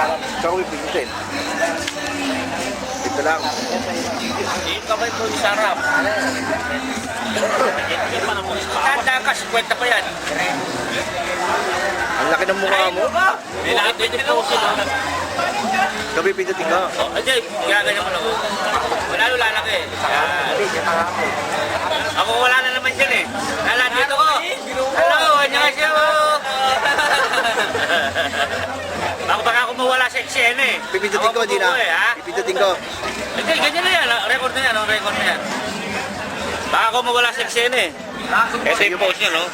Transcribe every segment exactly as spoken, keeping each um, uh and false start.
Tsaka may pindutin. Ito lang. Yung kamay ko, yung sarap. Tanda ka, singkwenta pa yan. Ang laki ng mukha mo. Ay, ano ba? May lapit din ako. Kapipindutin ka. Oh, hindi, ginaganyan ko lang. Wala, lalaki. Yan. Ako, wala na naman dyan eh. Lalaki dito ko. Hello, annyeonghaseyo. Baka, baka ako mawala sa eksena eh. Pipindutin ko, di na. Ako, eh, ha? Pipindutin ko. Hindi, ganyan na yan. Record na yan, oh, record na yan. Baka ako mawala sa eksena eh. Ito yung pose niya, no?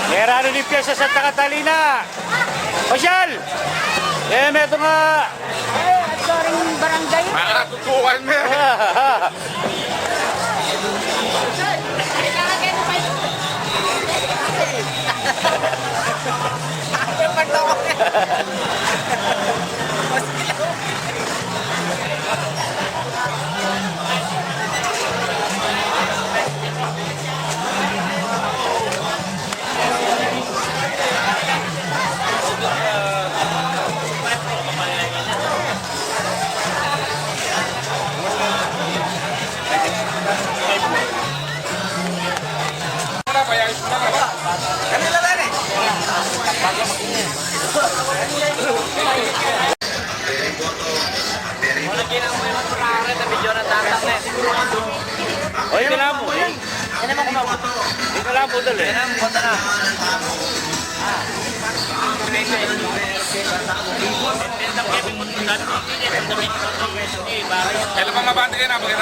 Meron din piyesta sa Santa Catalina. Pasyal! Eh, meto nga. Ay, at soring barangay. Makatutukan mo yan. Oy, kailangan mo, eh. Kailangan mo, dali. Kailan pa mabati kayo na pag-,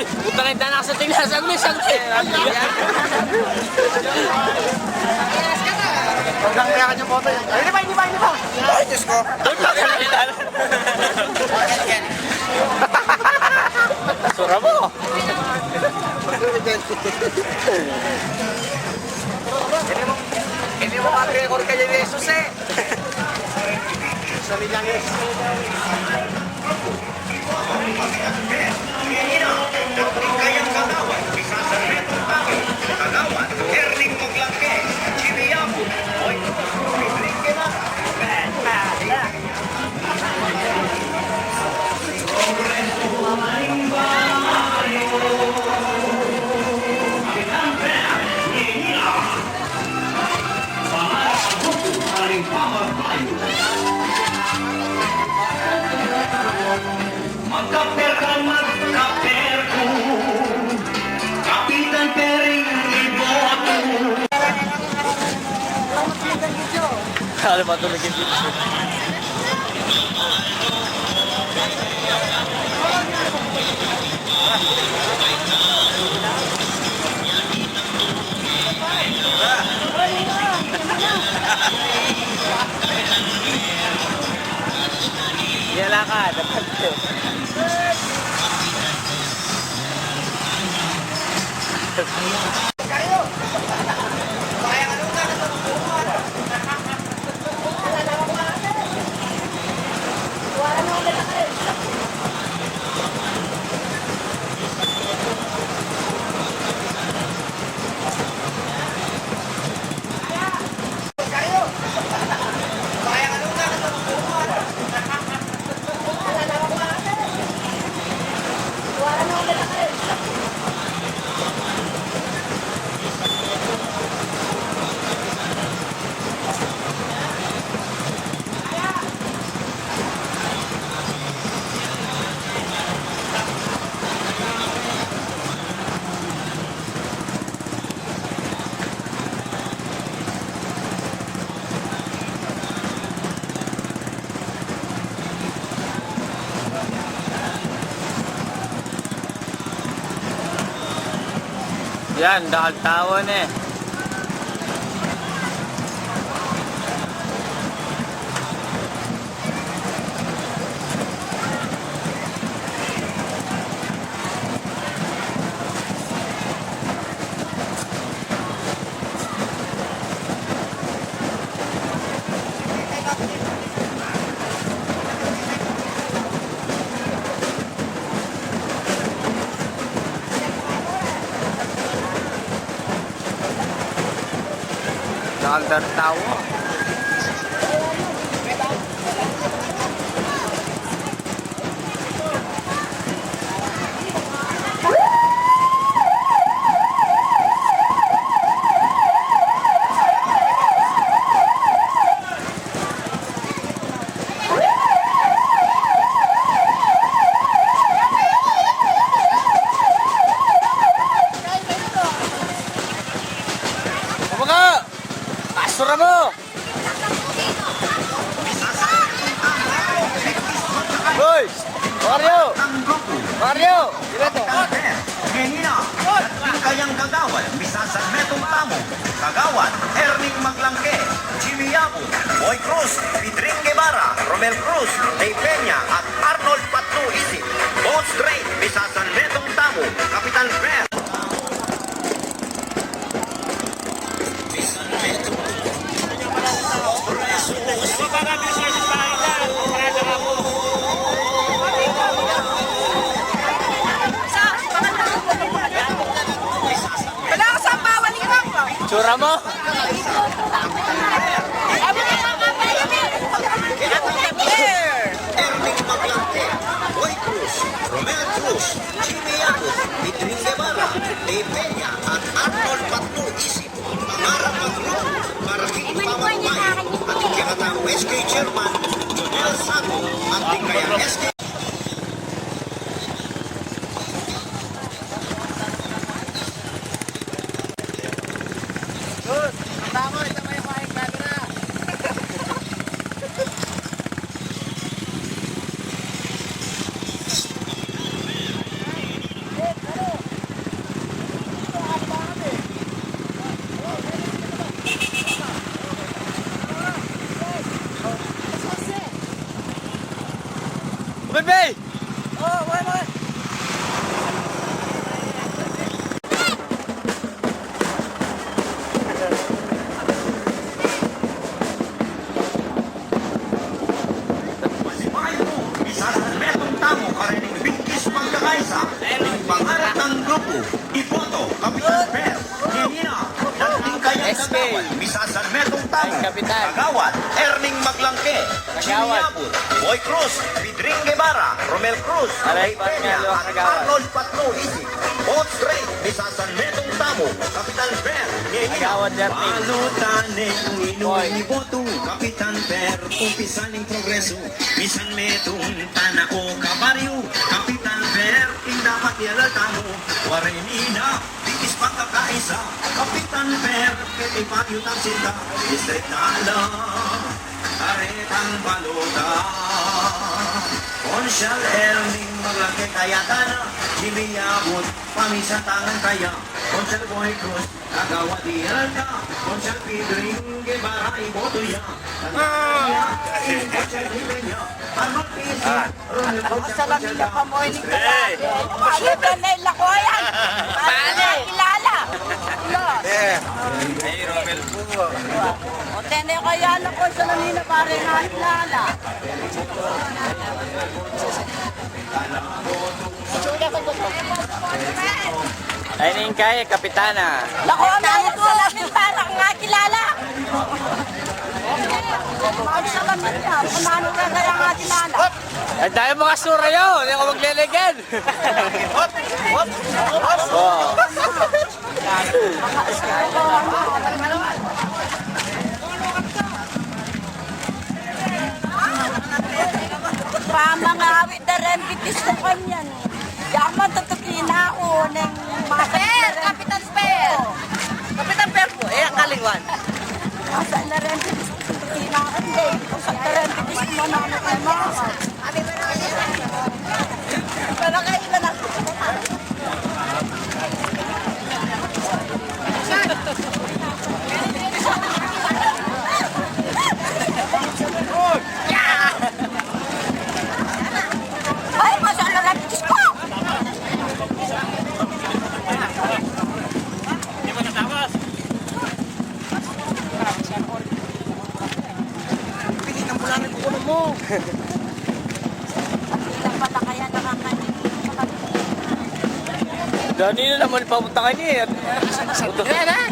Puta na, ita na sa tingnan. Saglit, saglit. Huwag lang kaya ka dyan, bote. Ay, hindi pa, hindi pa, hindi pa. Ay, Diyos ko. Sura mo. Hindi mo, hindi mo ma-record ka dyan, Jesus, eh. Sa Milanges. Magkaper ka, magkaper ku. Kapitan Pering Riboto. Kala matulog yung video. Yala ka, dapat yun. Yan, dakal tau ne. Dakal tau. Kumaka! Basura mo! Hoy! Mario! Mario! Sino to? Ngeni na, ating kayang kagawad, misasanmetung tamu, Kagawad Erning Maglangke, Jimmy Yabut, Boy Cruz, Pedring Guevara, Romel Cruz, Dave Peña, at Arnold Patlu Isip. Bones Trade, misasanmetung tamu, Kapitan Fer. Wala ka sa bawal ikaw. Tsura mo? Erning Maglante, Boy Cruz, Romel Cruz, Jimmy Yabut, Pedring Guevara, Dave Peña, at Arnold Patlu Isip. Pangarap at grupo para kini pamagbayan at kaya tamu S K Chairman Jonel Saco at di kaya S K. Iboto, Kapitan Per, Ngenina, Nagtingkayang Kagawad, misasanmetung tamu, Kapitan. Kagawad Erning Maglangke, Jimmy Abut, Boy Cruz, Pidring Guevara, Romel Cruz, Aray, Ray Peña, Pangalo, at Kagawad. Arnold Patno Isip. Boss Ray, misasanmetung tamu, Kapitan Per, Ngenina. Kagawad Erning. Balutan ne ing inu Boy. Iboto, Kapitan Per, umpisa ning progresu. Misanmetung tana o kabaryu, Kapitan Per, ing dapat ialal tamu, waray nina, bikis pagkakaisa, Kapitan Per, keti Baguio tang sinta, distrito na la, karetang balutan, Konsyal Erning Maglangke kaya tana, Jimmy Abut, pamisan tangan kaya, Konsyal Boy Cruz, Kagawad Ialta, Konsyal Pidring Guevara, iboto ya. Konsyal Pidring ya. Arnold P C, Romel Konsyal, Konsyal ya. Hey! Pasyutan na ila ko yan. Pare, kilala. Eh, hey, Romel po. O, tene kaya na ko sa nanina, pare, na kilala. Ay, ning kay Kapitana. Naku, ang dami ko lang yung parang nakilala. Ang salamin niya, kung ano ka kaya nakilala. Ang dami mga sura yun, hindi ako magliligan. Hop! Hop! Hop! Oh. Pamangawit na rin, bitis ko kanyan. Yaman, tutuki na ako, neng masa Sir, Kapitan Sir. Kapitan Per po, eh, ang kalingwan. Masa na rin, bitis ko, tutuki na ako, hindi. Masa na rin, bitis ko, manano kayo, mama. Para kayo na lang. Ay, masala lang, Diyos ko! Pili ng mula ng kukunan mo. Dani na naman papunta kanya eh. Ayan, ha?